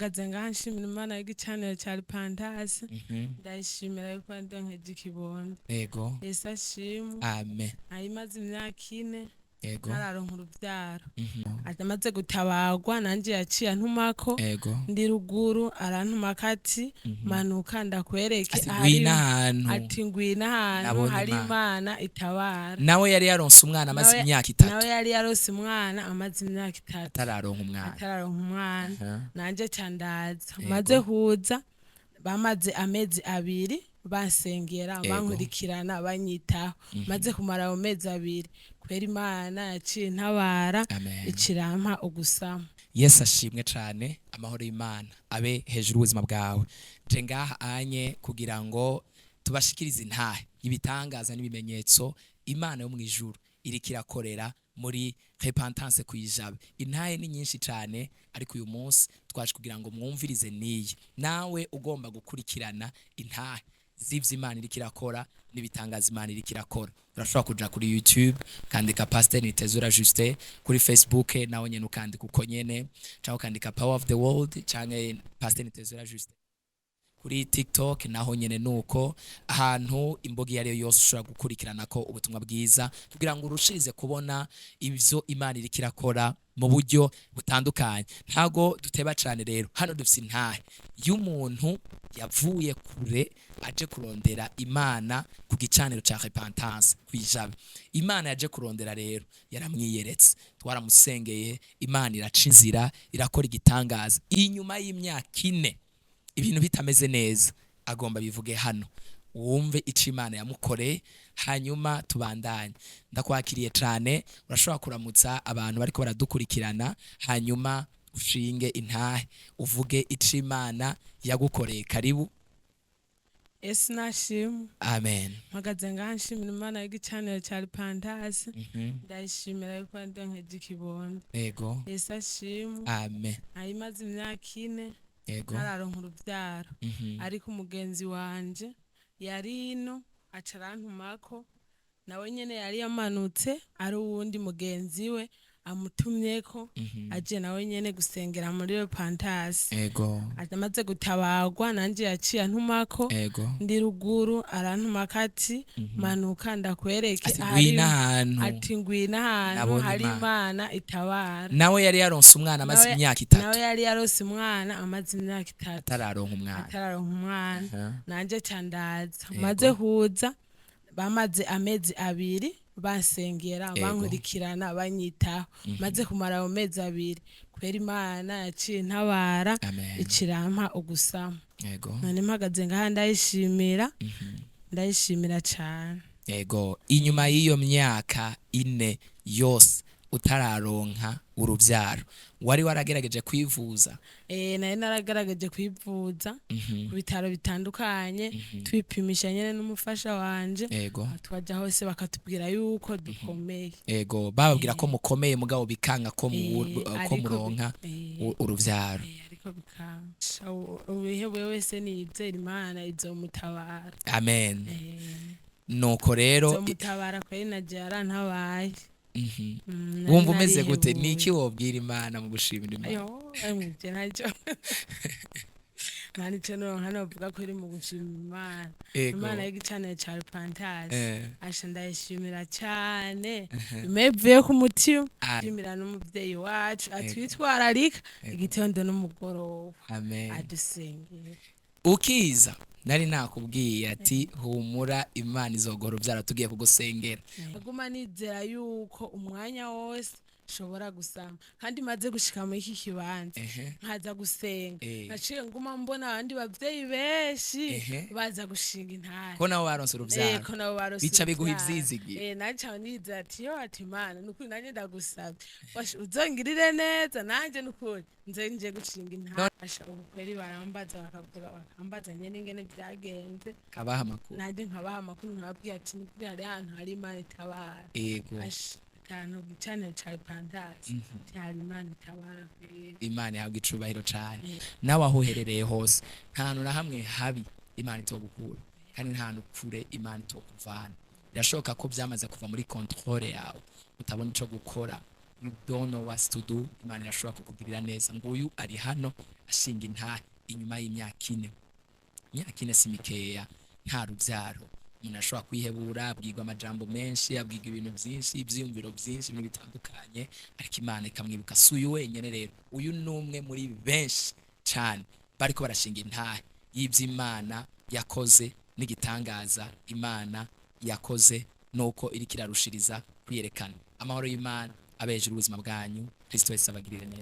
Mpagaze ngaha nshimira Imana y'igicaniro ca Repentance. Ndayishimira yuko yandonkeje ikibondo. Yesu ashimwe. Amen. Ayimaze imyaka 4 ntararonka uruvyaro. Amaze gutabarwa, nanje yaciye antumako. Ndi ruguru, arantumako ati: "Manuka ndakwereke Ati ahari." ngwino ahantu. Ati ngwino ahantu Nabonye hari Imana. Imana itabara. Nawe yari yaronse umwana amaze imyaka 3. Nawe yari yarose umwana amaze imyaka 3. Atararonka umwana. Atararonka umwana. Nanje ca ndaza. Maze kuza, bamaze amezi 2 bansengera, bankurikirana, banyitaho. Maze kumara ayo mezi 2, kubera Imana yaciye intabara, Amen. icirampa ugusama. Yesu ashimwe cane. Amahoro y'Imana abe hejuru y'ubuzima bwawe. Je ngaha anye kugira ngo tubashikirize intahe y'ibitangaza n'ibimenyetso Imana yo mu ijuru iriko irakorera muri Repentance kwijabe. Intahe ni nyinshi cane, ariko uyu munsi twaje kugira ngo mwumvirize niyi. Nawe ugomba gukurikirana intahe z'ivyo Imana iriko irakora n'ibitangaza Imana iriko irakora, urashobora kuja kuri YouTube ukandika Pasteur Nitezura Justin, kuri Facebook nawe nyene ukandika uko nyene, canke ukandika Power of the World canke Pasteur Nitezura Justin. Kuri TikTok naho nyene nuko. Ahantu imboga iyo ariyo yose ushobora gukurikirana ko ubutumwa bwiza kugira ngo urushirize kubona ivyo Imana iriko irakora mu buryo butandukanye. Ntago duteba cane rero. Hano dufise intahe y'umuntu yavuye kure aje kurondera Imana ku gicaniro ca Repentance kwijabe. Imana yaje kurondera rero yaramwiyeretse, twaramusengeye, Imana iraca inzira, irakora igitangaza. Inyuma y'imyaka 4 ibintu bitameze neza, agomba bivuge hano, wumve ico Imana yamukoreye, hanyuma tubandanye. Ndakwakiriye cane. Urashobora kuramutsa abantu bariko baradukurikirana, hanyuma ushinge intahe, uvuge ico Imana yagukoreye. Karibu. Yesu nashimwe. Amen. Mpagaze ngaha nshimira Imana y'igicaniro ca Repentance. Ndayishimira yuko yandonkeje ikibondo. Yesu ashimwe. Amen. Ayimaze imyaka 4 ntararonka uruvyaro. Ariko umugenzi wanje yari ino, aca arantumako. Nawe nyene yari yamanutse, ari uwundi mugenzi we amutumyeko, aje nawe nyene gusengera muri Repentance. Amaze gutabarwa, nanje yaciye antumako. Ndi ruguru, arantumako ati: "Manuka ndakwereke Ati ahari." ngwino ahantu. Ati ngwino ahantu Nabonye hari Imana. Imana itabara. Nawe yari yaronse umwana amaze imyaka 3. Nawe yari yarose umwana amaze imyaka 3. Atararonka umwana. Atararonka umwana. Nanje ca ndaza. Maze kuza, bamaze amezi 2 bansengera, bankurikirana, banyitaho. Maze kumara ayo mezi 2, kubera Imana yaciye intabara, Amen. icirampa ugusama. None mpagaze ngaha ndayishimira, ndayishimira cane. Inyuma y'iyo myaka 4 yose utararonka uruvyaro, wari waragerageje kwivuza? Nari naragaragaje kwivuza ku bitaro bitandukanye, twipimisha nyene n'umufasha wanje. Twaja hose bakatubwira yuko dukomeye. Bababwira ko mukomeye, mugabo bikanga ko ko muronka uruvyaro. Ariko bikanga. Uwihebwe wese niyizera Imana, izomutabara. Amen. Nuko rero Izomutabara kweri, naje yarantabaye. Nari Wumva umeze gute? narihebuye. Niki wobwira Imana mu gushimira Imana? Yo, emwe, je ntacyo, nta nico noronka novuga ko iri mu gushima Imana. Imana y'igicaniro ca Repentance, asha ndayishimira cane, imevuye ku mutima. Shimira n'umuvyeyi wacu atwitwararika igitondo n'umugoroba, Amen. adusengera. Ukiza nari nakubwiye ati: "Humura, Imana izogora uruvyaro, tugiye kugusengera." Aguma nizera yuko umwanya wose nshobora gusama, kandi maze gushika muri iki kibanza, nkaza gusenga, naciye nguma mbona abandi bavyeyi benshi baza gushinga intare. Ko nabo baronse uruvyaro. Ko nabo barose Bica biguha uruvyaro. ivyizigiro. Naca nizera ati: "Yo," ati, "Imana, nukuri nanjye ndagusabye. Basha, uzongirire neza nanje, nukuri nze nje gushinga intare." Basha, ubu kweri barambaza, bakavuga, bakambaza nyene ingene vyagenze. Kabaha amakuru. Nanjye nkabaha amakuru, nkababwira ati: "Nukuri hari ahantu hari Imana itabara." Asha, ahantu gicaniro ca Repentance hari Imana itabara kweri. Imana ihabwa icubahiro cane. Nawe aho uherereye hose, nta hantu na hamwe habi Imana itogukura, kandi nta hantu kure Imana itokuvana. Birashoboka ko byamaze kuva muri contrôle yawe, utabona ico gukora. You don't know what to do. Imana irashobora kukugirira neza. Nguyu ari hano ashinga intahe inyuma y'imyaka 4. Imyaka 4 si mikeya nta rubyaro. Umuntu ashobora kwihebura, abwirwa amajambo menshi, abwirwa ibintu byinshi, ibyiyumviro byinshi, ibintu bitandukanye, ariko Imana ikamwibuka. Si uyu wenyine rero, uyu ni umwe muri benshi cyane bariko barashinga intahe y'iby'Imana yakoze n'igitangaza Imana yakoze, nuko iriko irarushiriza kwiyerekana. Amahoro y'Imana abe hejuru y'ubuzima bwanyu. Kristo wese abagirire neza.